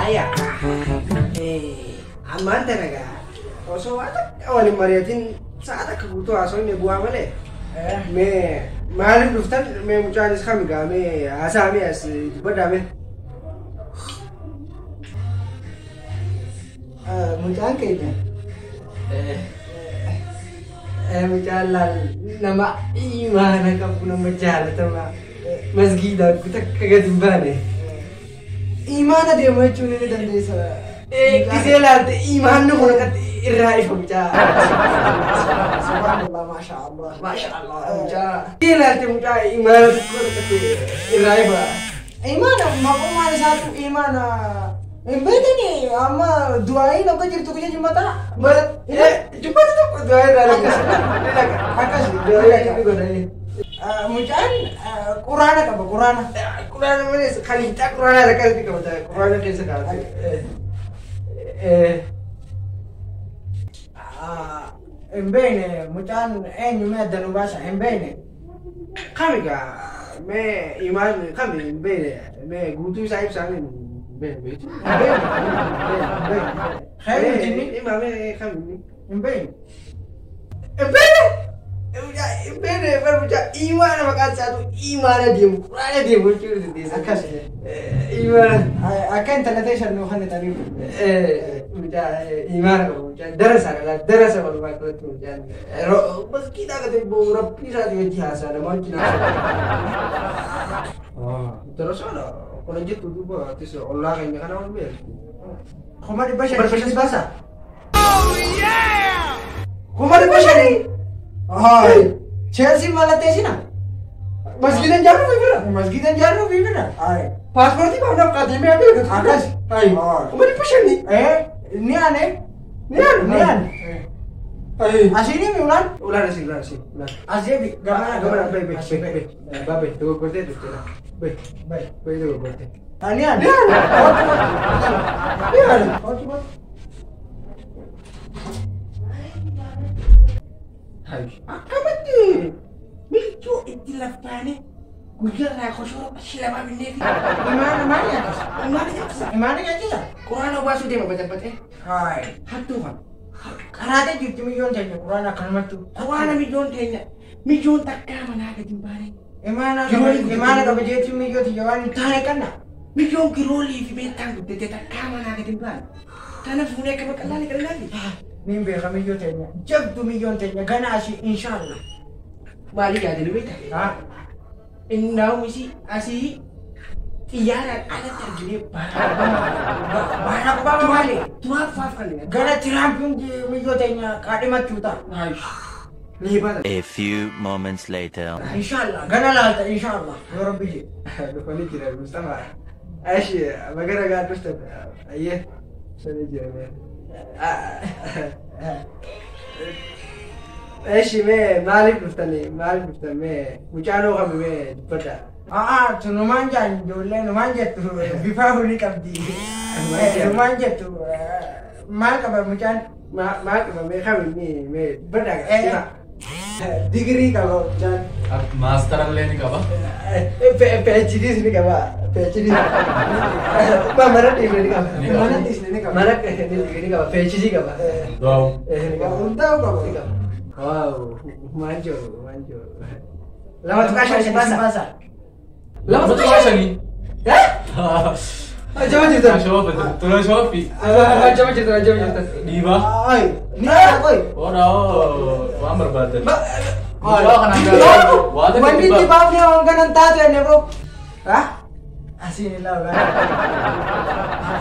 Aya. Ammaan tana gaa osoo waan takka waliin mari'atin sa'a takka guutuu haasofne bu'aa malee. Mee maaliif dhuftan mee mucaanis kami gaa mee haasaa mee as dubbadhaa mee. Mucaan keenya. Mucaan laal nama imaana qabu nama jaalatamaa masgiidaan takka gadi hin baane. Imaana deemu jechuun ni dandeessa. Gisee laalte imaanni kun akkatti irraa ifa mucaa. Subhanallah, masha Allah. Masha Allah mucaa. Gisee laalte mucaa imaana tokko akkatti irraa ifa. Imaana maqummaan isaatu imaana. Hin beekani amma du'aa'iin akka jirtu guyyaa jimmataa. Jubbata tokko du'aa irraa lakkasa. Akkas Du'aa inni godhanii. Mucaan quraana qaba quraana. Quraana malees khaliixaa quraana akkasitti qabata. Quraana keessa kaa'ate. Hin beekne mucaan eenyu mee adda nu baasa hin beekne. Kami gaa mee imaan kami hin beekne mee guutuu isaa ibsaa mee hin beekne beektu. Hin beekne. Hin beekne. Khayri inni Himaa mee kami inni. hin beekne. Hin beekne. Hin beekne bar mucaa imaana maqaan isaatu imaana deemu quraana deemu jechuudha dandeessa. Akkas. Imaana. Akka intala ta'e shan kan ta'aniif. Mucaa imaana qabu mucaa darasa dha darasa walumaa galatti mucaan masgiidaa gadi bu'u rabbii isaatii wajji haasaa nama wajjin haasaa. Darasaadha kuna jettu duuba atis ollaa keenya kana waan beektu. 500,000 si baasa. 500,000. Haay. Chelsea mallatteessina. Masgiida ijaaruu fi bira. Masgiida ijaaruu fi bira. Haay. Paaspoortii baafnaaf qaadimee beektu. Akkas. Haay. 500,000. Ni aane. Ni aanu. Ni aane. Haay. Asiin himi ulaan. Ulaan asii ulaan asii ulaan. Asii gamana Gamana bai bai bai bai bai dogoggortee turte bai Bai. bai dogoggortee. Ni aane. Ni aane. Ni aane. Akkamitti milchuu itti laftaane guyyaarraa koshoroo qarshii lamaa binnee fi Imaana maal nyaachisa? imaana nyaachisa. Imaana nyaachisa? Quraana obaasuu deema baxaxaxee Haay. hattuu kana. Karaatee jirti miyyoon teenya quraana akkanumattu. Quraana miyyoon teenya miyyoon takkaa manaa gadi hin baane. Imaana imaana qaba jechuun miyyoo tiyya waan hin taane qanna. Miyyoon kiroolii fi meettaan guddatee takkaa manaa gadi hin baane. Tana fuunee akka baqallaani qal'aafi. Niin beeka miyyoo teenya. Jabdu miyyoon teenya gana asii inshaallah. Maali yaadani beektaa? Innaa'u isii asii xiyyaaraan alatti arginee Baara Obama maali? Turaaf faaf kan Gana Tiraampiin miyyoo teenya kaadhimachuu ta'a. Leebaa. A few moments later. Inshaallah gana laalta inshaallah yoo rabbi jedhe. Dhufanii jiran Mustafaa. Ashi magara gaa dhuftan ayyee sanii jiran. Ashi mee maaliif dhuftanii maaliif dhuftan mee mucaanoo kami mee dubbadhaa. Aa numaan jaan ijoollee numaan jettu bifa hulii qabdi. Numaan jettu maal qaba mucaan? Maal qaba mee kami inni mee dubbadhaa. Digirii qaba mucaan. Maastarallee ni qaba. PhDs ni qaba. PhD. Mana dhiisne ni qaba. Mana dhiisne ni qaba. Mana ni qaba. PhD qaba. Waaw. Ni qaba. Hundaa'u qaba. Waaw. Maanjoo maanjoo. 2.5 si baasa. Baasa. 2.5. Ajaba jirtan. Shoofi tura shoofi. Ajaba jirtan ajaba jirtan. Dhiibaa. Ay ni aana qoy. Oodhaa waan barbaaddan. Mucaa kanaan gaara. Waa takka Wanni itti dhibbaa. baafnee waan kanan taatu enne bro. Asiin ilaalu.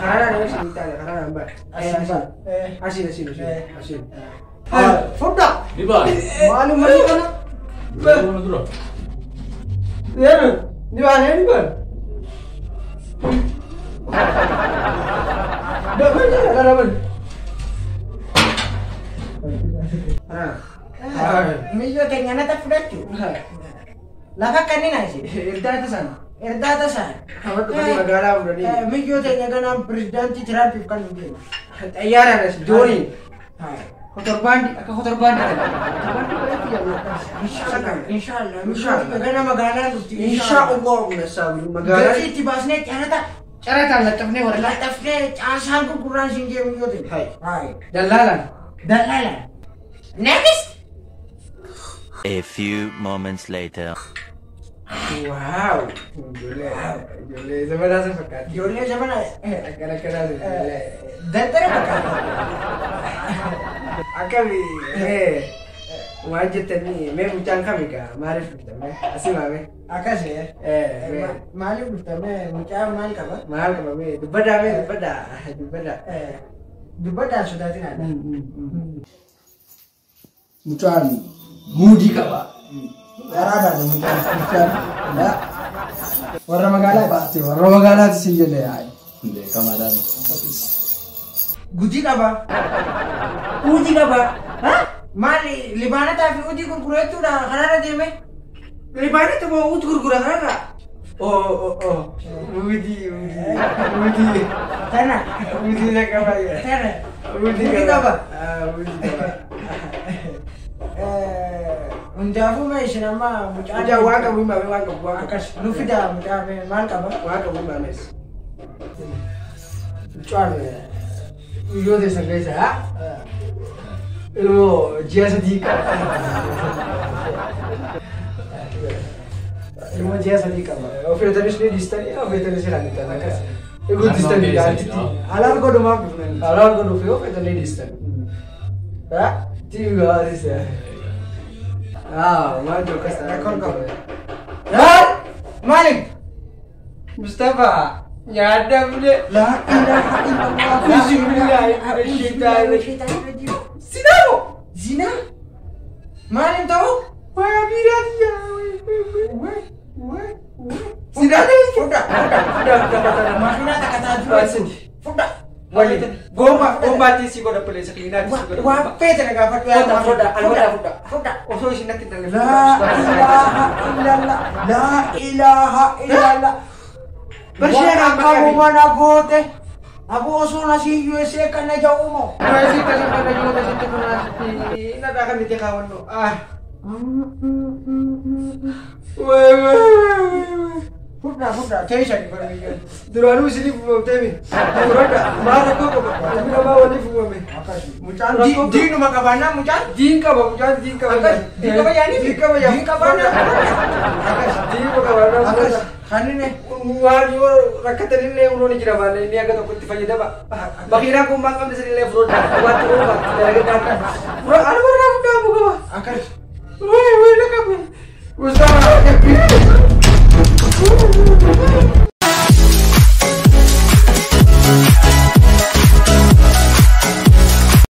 Karaa naan ibsi taane karaa naan ba'a. Asiin ba'a. Asiin asiin asiin asiin. Fudhaa. Ni ba'a. Maalummaa ni kana. Dura dura. Deemu ni baane ni baane. Dabal dabal. Miyyoo teenya nata fudhachuu. Lafa kanneen asi. Irdaata sana. Irdaata isaa. Hamma dhufanii magaalaa fuudhanii. Miyyoo teenya ganaan pirezidaantii Tiraampiif kan nu deema. Xayyaaraan as dooniin. Kotorbaandi akka kotorbaandi kana. Inshaallah. Inshaallah. Gana magaalaan dhufti. Inshaallah nasaabu magaalaa. Gatii itti baasnee carata. Carataan laxxafnee warra. Laxxafnee caasaan gurguraan siin jee miyyoo teenya. Hai. Dallaalaan. Dallaalaan. Next. A few moments later. Wow. Ijoollee zamanaa sana fakkaatti. Ijoollee zamana. Akkana akkanaa sana ijoollee. Daldala fakkaata. Akkami waan jettanii mee mucaan kami gaa maaliif dhuftame asii maame? Akkas maaliif dhuftame mucaan maal qaba? Maal qaba mee dubbadhaa mee dubbadhaa dubbadhaa. Dubbadhaan sodaatin haadha. Mucaan muudii qaba. Garaadhaan mucaan. Mucaan warra magaalaa baate warra magaalaati siin jenne yaa'e. Beekamaadhaan. Gudii qaba. Uudii qaba. Maali libaanataa fi uudii gurgureettuudha karaarra deeme? Libaanata moo uudii gurgura karaarra? Oh. Uudii uudii uudii. Tana. Uudii na qaba. Tana. Uudii qaba. Uudii qaba. Hundaafuu mee isin amma mucaan. Mucaan waan qabu himame waan qabu waan qabu. Akkas nu fidaa mucaa maal qaba? Waan qabu himames. Mucaan biyyoota isa keessa ilmoo ji'a 3 qaba. Ilmoo ji'a 3 qaba. Ofeetanis ni dhiistanii ofeetanis kan ittaan akkas. Guddistanii gaantitti. Alaal godhumaaf dhufnan. Alaal godhuuf yoo feetan ni dhiistan. Tiivi gaaris. Maal jokkas ta'a. Rakkoon qaba. Maaliif? Mustafa nyaadda bulee. Laa ilaaha illallah. Auzu billahi minash shaytaani rajiim. Sinaa Zinaa? Maaliif ta'u? Waa biiraati yaa. Sinaa Fudha. Fudha. Maashinaa takka taatu. Fudha. Wali gomba gombaatti si godha please kiinaatti si godha. Waan feete na gaafadhu. Fudha fudha alwada fudha. Fudha. Osoo isin natti hin talle. Laa ilaaha illallah. Laa ilaaha illallah. Barshee Waan qabu mana goote. Abu osoo asii USA kana ja'umo. USA kana kana jiru asitti kun asitti narraa kan itti kaawwannu. Ah. Wee wee wee. Fudha fudha teessani barbiyyoo. Duraanuu isiniif uumamtee mi? Fudhadha maal rakkoo qaba? Ilmi namaa waliif uumame. Mucaan diinuma qabaannaa mucaan? Diin qaba mucaan diin qaba. Akkas diin qaba yaani? Diin qaba yaani. Diin qabaannaa. Akkas diin qabaannaa. Akkas kanine. Waan yoo rakkatanillee uloon ni jira malee inni akka tokkotti fayyadama. Makiinaan kun maal qabne sanillee fudhadha. Waanti oofa dalagaa. Ani warraa fudhaa buqaba. Akkas. Wee wee lakkabe. Mustafa.